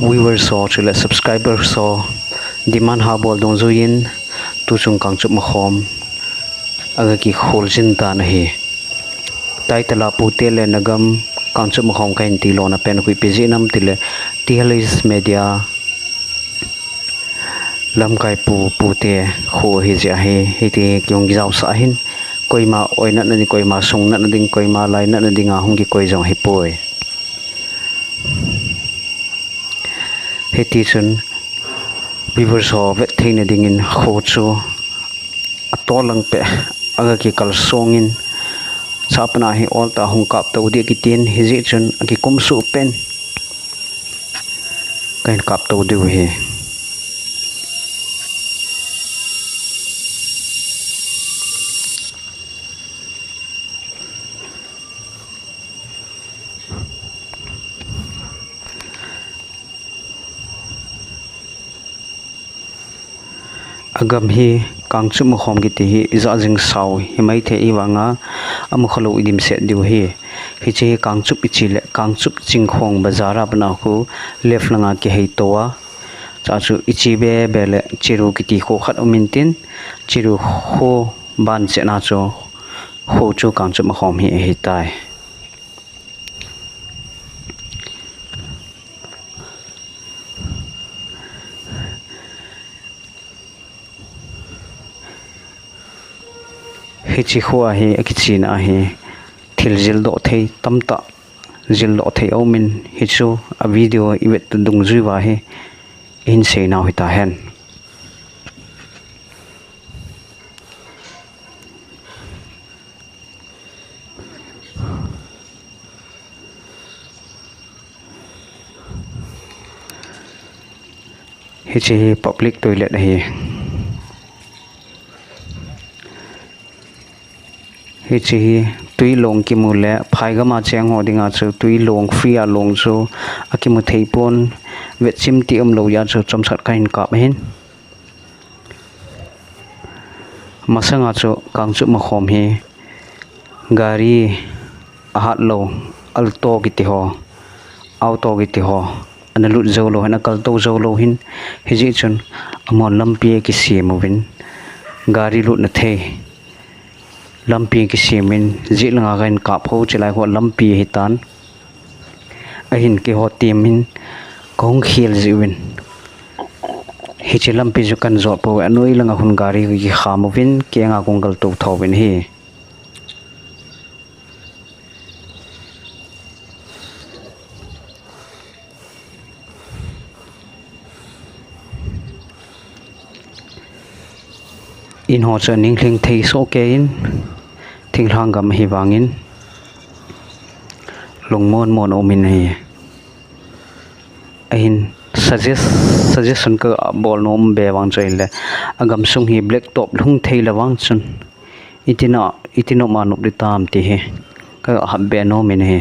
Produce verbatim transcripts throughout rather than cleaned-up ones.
Viewers ho chule subscribers ho demand ha bol dungjuiyin tuchung Kangchup Makhom aga kikhol jin tan ahi. Title a Pute le Nagam Kangchup Makhom kahin tilona pen khu ipi jeh ham itile T L S Media lamkai pu, pute kho ahi jeh ahi, hiti kihung kijaosah ahin, koima oi natna ding, koima sung natna ding, koima lai natna dinga hung kikoi jong ahipoi. Hitichun viewers ho vet theina dingin kho chu atol lang peh aga kikalsongin, chapana hi oltah hung kap tou ding kitin, hijeh chun akikum suh peh in kahin kap tou diu ahi. Agam hi Kangchup Makhom kiti hi ijat jing sao himaithei ahivanga amukhalou idimset diu ahi. Hiche hi Kangchup iche le Kangchup Chingkhong bazar a pat a khu left langa kihei tou a, chua chu iche bebe le Chiru kiti kho khat um intin, Chiru kho ban chetna chu kho chu Kangchup Makhom hi ahitai. Hiche kho a hi akichena ahi, thil jildoh thei tamtah jildoh thei aumin, hichu a video ivet dungjui uva hi ihin seinau hitahen. Hiche hi public toilet ahi. Hiche hi twilong kimu le phaigam a cheng ho dinga chu twilong, free a long chu akimu theipon, vetchim ti umlou jeh a chu chomkhat kahin kap ahin. Masanga chu Kangchup Makhom hi gari ahatlou, Alto kiti ho, auto kiti ho ana lut joulou hin, akaltou joulou hin, hijeh chun amahon lampi akisem uvin, gari lutna thei lampi akisem uvin, jeh langa kahin kap ho, chulai khu lampi ahitan. Ahin keiho team in kahung khel jeh uvin, hiche lampi chu kahin jot pouve, anoi langa khun gari kakikham uvin, kenga kahung kaltou tho uvin ahi. In ho chu aning lhing thei sohkei in, thinglhang gam ahivangin lungmon mon aumin ahi. Ahin suggest, suggestion kabol nom be vang chu ahile, agamsung hi black top lhung thei le vang chun itina, iti nom a nop ding tam ti hi kahahbe nomin ahi.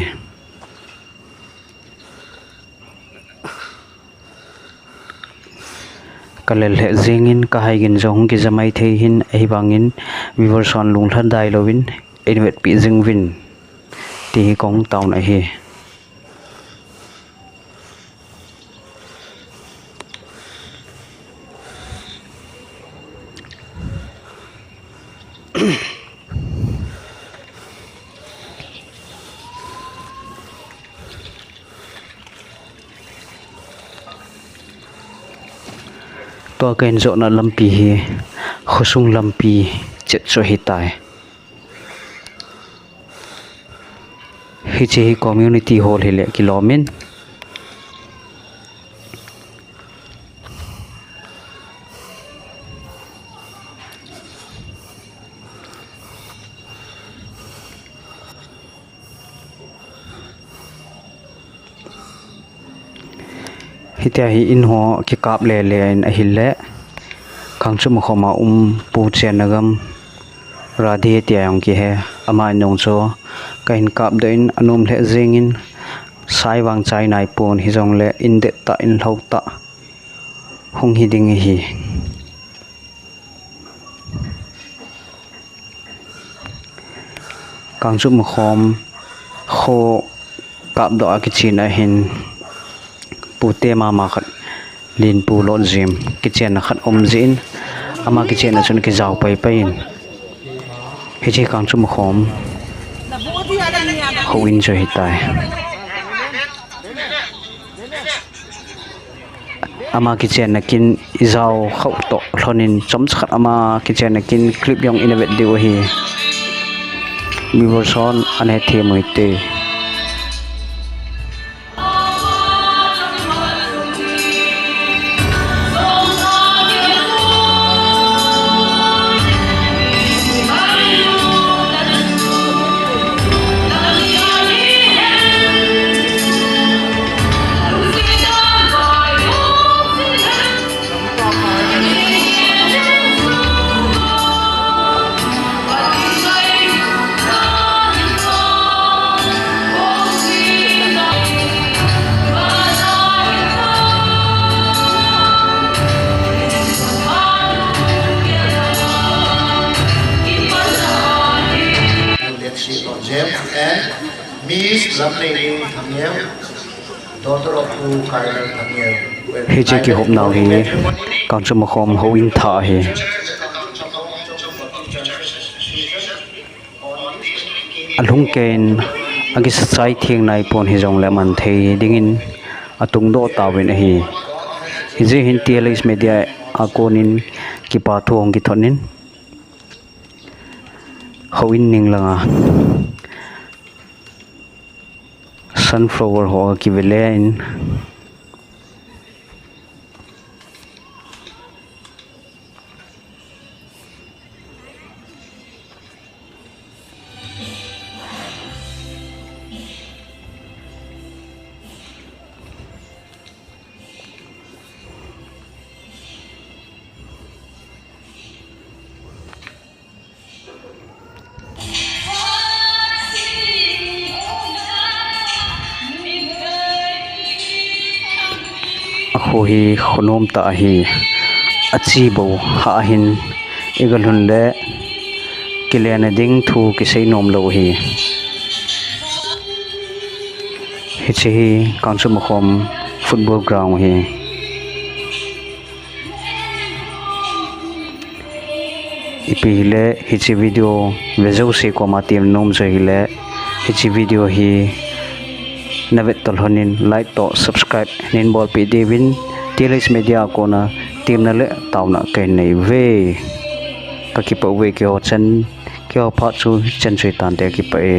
Kalel lheh jengin, kahaigin jong hung kija mai thei hin, ahivangin viewers hon lunglhadai louvin eivetpi jing uvin ti hi kahung taona ahi. Tua kahin jotna lampi hi khosung lampi chet chu ahitai. Hiche hi community hall hile kilom in. Hitia hi in ho kikap lele in ahile, Kangchup Makhom a um Pu Chennagam Radhe tia jong kihe, ama in jong chu kahin kapdoh in anom lheh jengin, sai vang chai naipon, hijongle in dettah in lhoutah hung hi ding ahi. Kangchup Makhom kho kapdoh a kichena hin Ute mama khat, Linpu Lotjim, kichenna khat um jin, ama kichenna chun kijao pai pai in. Hiche Kangchup Makhom houin chu hitai. Ama kichenna kin ijao khauh toh lhonin chomcha khat ama kichenna kin clip jong ina vet diu ahi. Viewers hon ana hethem u hite. James and Miss Lamneini Thangngel, daughter of Pu Kailan Thangngel. Hiche kihopnau hi Kangchup Makhom houin thah ahi. Alhungkeiyin akisachai theng naipon hijongle manthei dingin atungdoh tauvin ahi. Hijeh hin T L H Media a konin kipa thu hung kithot in, houin ning langa sunflower ho akive le in. Akho hi khonom tah ahi, achi bou hah ahin, igalhun le kilena ding thu kisei nomlou ahi. Hiche hi Kangchup Makhom football ground ahi. Ipi hile hiche video ve jouse koma temna nom chu hile, hiche video hi navet toh lhonin like toh subscribe neibolpeh diuvin T L H Media a kona temna le taona kahin neiuve. Kakipah uve keiho chan, keiho phat chu chan chu hitante, kipah e.